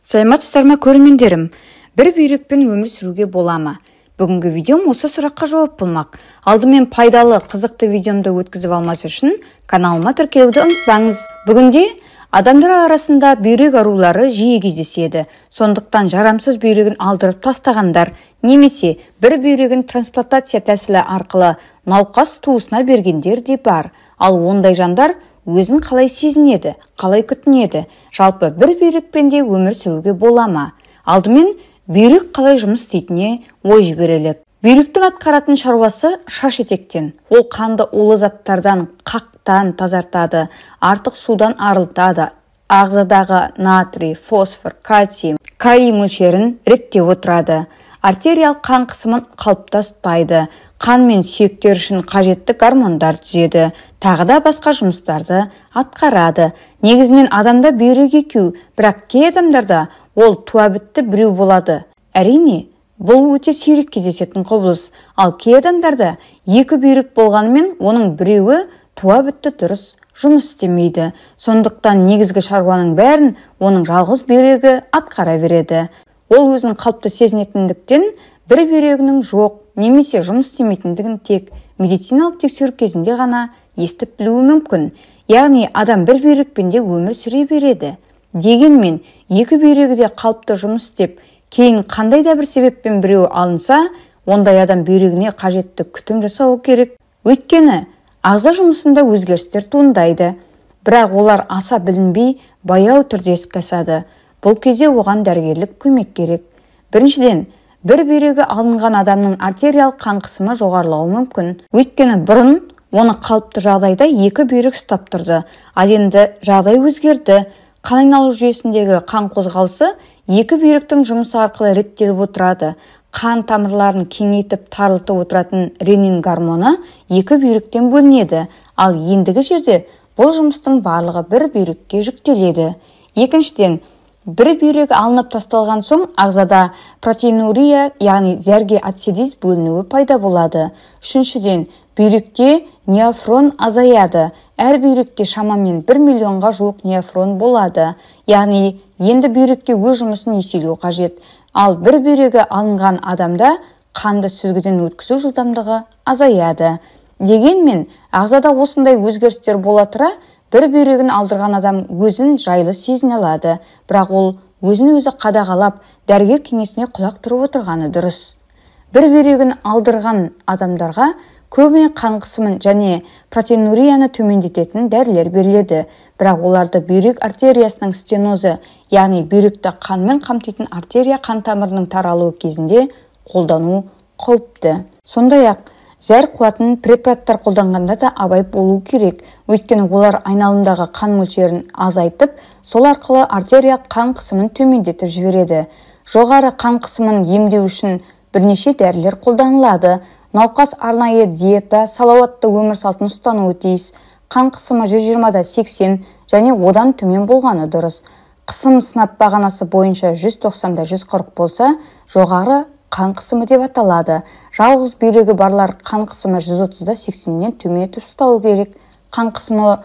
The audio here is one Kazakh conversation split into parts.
Саламатсыздар ма, көрермендерім? Бір бүйрекпен өмір сүруге бола ма? Бүгінгі видеом осы сұраққа жауап болмақ. Алдымен пайдалы, қызықты видеомды өткізіп алмас үшін каналыма тіркелуді ұмытпаңыз. Бүгінде адамдар арасында бүйрек аурулары жиі кездеседі. Сондықтан жарамсыз бүйрегін алдырып тастағандар немесе бір бүйрегін трансплантация тәсілі арқылы науқас туысына бергендер де бар. Ал ондай жандар өзін қалай сезінеді, қалай күтінеді? Жалпы бір бүйрекпен де өмір сүруге бола ма? Алдымен бүйрек қалай жұмыс істейтініне ой жіберелік. Бүйректің атқаратын шаруасы шаш етектен. Ол қанды улы заттардан, қақтан тазартады, артық судан арылтады, ағзадағы натрий, фосфор, кальций, калий мөлшерін реттеп отырады. Артериялық қан қысымын қалыпта ұстайды, қан мен сүйектер үшін қажетті гормондар түзеді, тағы да басқа жұмыстарды атқарады. Негізінен адамда бүйрек екеу, бірақ кей адамдарда ол туа бітті біреу болады. Әрине, бұл өте сирек кездесетін құбылыс. Ал кей адамдарда екі бүйрек болғанымен оның біреуі туа бітті дұрыс жұмыс істемейді. Сондықтан негізгі шаруаның бәрін оның жалғыз бүйрегі атқара береді. Ол өзін қалыпты сезінетіндіктен бір бүйрегінің жоқ немесе жұмыс істемейтіндігін тек медициналық тексеру кезінде ғана естіп білуі мүмкін. Яғни адам бір бүйрекпен де өмір сүре береді. Дегенмен екі бүйрегі де қалыпты жұмыс істеп, кейін қандай да бір себеппен біреуі алынса, ондай адам бүйрегіне қажетті күтім жасауы керек. Өйткені ағза жұмысында өзгерістер туындайды. Бірақ олар аса білінбей баяу түрде іске асады. Бұл кезде оған дәрігерлік көмек керек. Біріншіден, бір бүйрегі алынған адамның артериялық қан қысымы жоғарылауы мүмкін. Өйткені бұрын оны қалыпты жағдайда екі бүйрек ұстап тұрды. Ал енді жағдай өзгерді. Қан айналу жүйесіндегі қан қозғалысы екі бүйректің жұмысы арқылы реттеліп отырады. Қан тамырларын кеңейтіп тарылтып отыратын ренин гормоны екі бүйректен бөлінеді. Ал ендігі жерде бұл жұмыстың барлығы бір бүйрекке жүктеледі. Екіншіден, бір бүйрек алынып тасталған соң ағзада протеинурия, яғни зәрге ацидез бөлінуі пайда болады. Үшіншіден, бүйректе нефрон азаяды. Әр бүйректе шамамен 1 миллионға жуық нефрон болады. Яғни енді бүйрекке өз жұмысын еселеу қажет. Ал бір бүйрегі алынған адамда қанды сүзгіден өткізу жылдамдығы азаяды. Дегенмен, ағзада осындай өзгерістер бола тұра, бір бүйрегін алдырған адам өзін жайлы сезіне алады. Бірақ ол өзін өзі қадағалап, дәрігер кеңесіне құлақ түріп отырғаны дұрыс. Бір бүйрегін алдырған адамдарға көбіне қан қысымын және протеинурияны төмендететін дәрілер беріледі. Бірақ оларды бүйрек артериясының стенозы, яғни бүйректі қанмен қамтитын артерия қан тамырының таралуы кезінде қолдану қауіпті. Сондай-ақ, зәр қуатын препараттар қолданғанда да абай болу керек. Өйткені олар айналымдағы қан мөлшерін азайтып, сол арқылы артерия қан қысымын төмендетіп жібереді. Жоғары қан қысымын емдеу үшін бірнеше дәрілер қолданылады. Науқас арнайы диета, салауатты өмір салтын ұстануы тиіс. Қан қысымы 120-80 және одан төмен болғаны дұрыс. Қысым сынап бағанасы бойынша 190-140 болса, жоғары қан қысымы деп аталады. Жалғыз бүйрегі барлар қан қысымы 130-80-нен төмен етіп ұстауы керек. Қан қысымы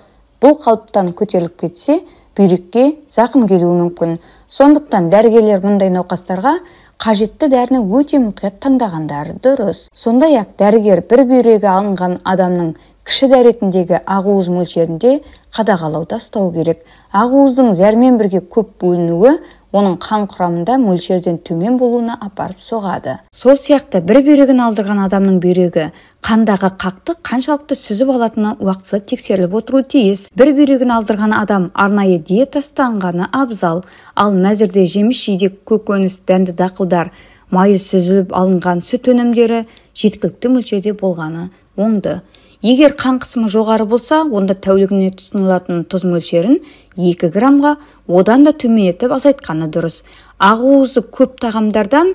бұл қалыптан көтеріліп кетсе, бүйрекке зақым келуі мүмкін. Сондықтан дәрігерлер мұндай науқастарға қажетті дәріні өте мұқият таңдағандары дұрыс. Сондай-ақ дәрігер бір бүйрегі алынған адамның кіші дәретіндегі ақуыз мөлшерінде қадағалауда ұстау керек. Ақуыздың зәрмен бірге көп бөлінуі оның қан құрамында мөлшерден төмен болуына апарып соғады. Сол сияқты бір бүйрегін алдырған адамның бүйрегі қандағы қақты қаншалықты сүзіп алатыны уақытылы тексеріліп отыруы тиіс. Бір бүйрегін алдырған адам арнайы диета ұстанғаны абзал. Ал мәзірде жеміс-жидек, көкөніс, дәнді дақылдар, майы сүзіліп алынған сүт өнімдері жеткілікті мөлшерде болғаны оңды. Егер қан қысымы жоғары болса, онда тәулігіне тұтынылатын тұз мөлшерін 2 граммға одан да төмен етіп азайтқаны дұрыс. Ақуызы көп тағамдардан,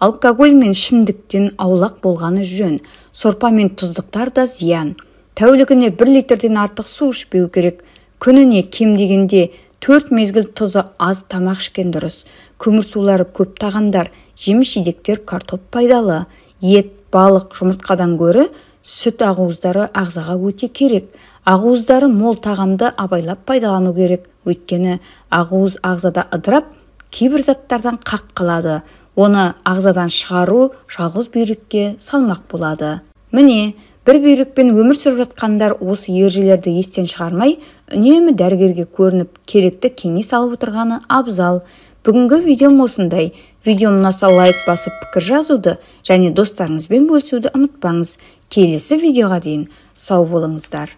алкоголь мен ішімдіктен аулақ болғаны жөн. Сорпа мен тұздықтар да зиян. Тәулігіне 1 литрден артық су ішпеу керек. Күніне кем дегенде 4 мезгіл тұзы аз тамақ ішкен дұрыс. Көмірсулары көп тағамдар, жеміс-жидектер, картоп пайдалы. Ет, балық, жұмыртқадан гөрі сүт ақуыздары ағзаға өте керек. Ақуыздары мол тағамды абайлап пайдалану керек. Өйткені ақуыз ағзада ыдырап, кейбір заттардан қақ қалады. Оны ағзадан шығару жалғыз бүйрекке салмақ болады. Міне, бір бүйрекпен өмір сүріп жатқандар осы ережелерді естен шығармай, үнемі дәрігерге көрініп, керекті кеңес алып отырғаны абзал. Бүгінгі видеом осындай. Видеом ұнаса лайк басып пікір жазуды және достарыңызбен бөлісуді ұмытпаңыз. Келесі видеоға дейін сау болыңыздар.